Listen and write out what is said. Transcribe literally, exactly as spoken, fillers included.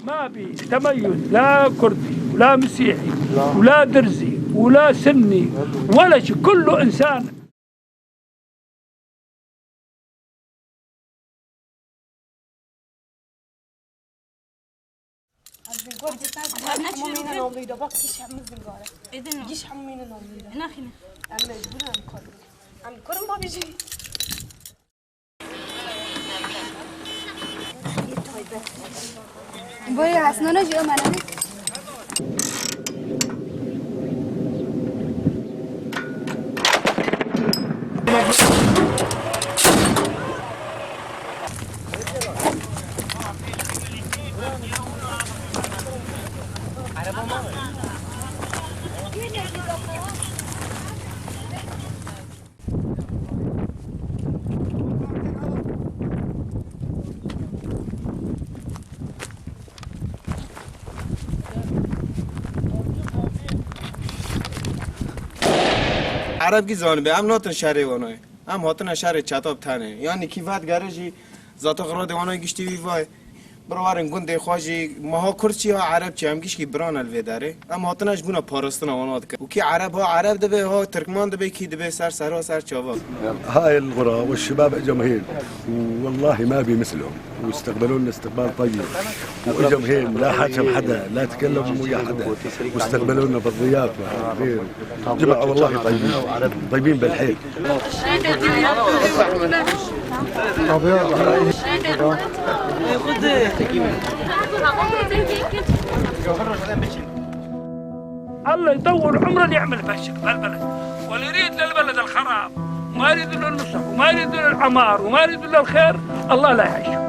ما في تميز، لا كردي ولا مسيحي ولا درزي ولا سني ولا شيء، كله إنسان. Zingor gitmez. Hemû mîne navlî de. Bak, giş hemû zingor e. Êdin o. Giş hemû mîne navlî de. Naxîne. Em mecbur em kar. Em karin babî jî. Boya esnana jî o menane. Ereb kî zanibe, em natin şerê wan ayê. Em hatine şerê çetap tenê. Yanî kî vet gere jî zata xiradê wan ayê giştî wî vay. Bira werin gundê xwe jî, meha Kurd çi ya Ereb çi, em gişkî biran el vê derê. Em hatine ji bûna parastina wana dikin. Û kî Ereb ha Ereb dibe, ha Tirkman dibe, kî dibe ser sera ser çava. هاي القرى والشباب اجوا هين، والله ما بي مثلهم، واستقبلونا استقبال طيب، واجوا هين لا حاكم حدا، لا تكلم ويا حدا، واستقبلونا بالضيافة. جماعة والله طيبين، طيبين بالحيل. الله يطول عمره اللي يعمل بهالشكل بهالبلد، واللي يريد للبلد الخراب وما يريد له النصح وما يريد له العمار وما يريد له الخير، الله لا يعيشه.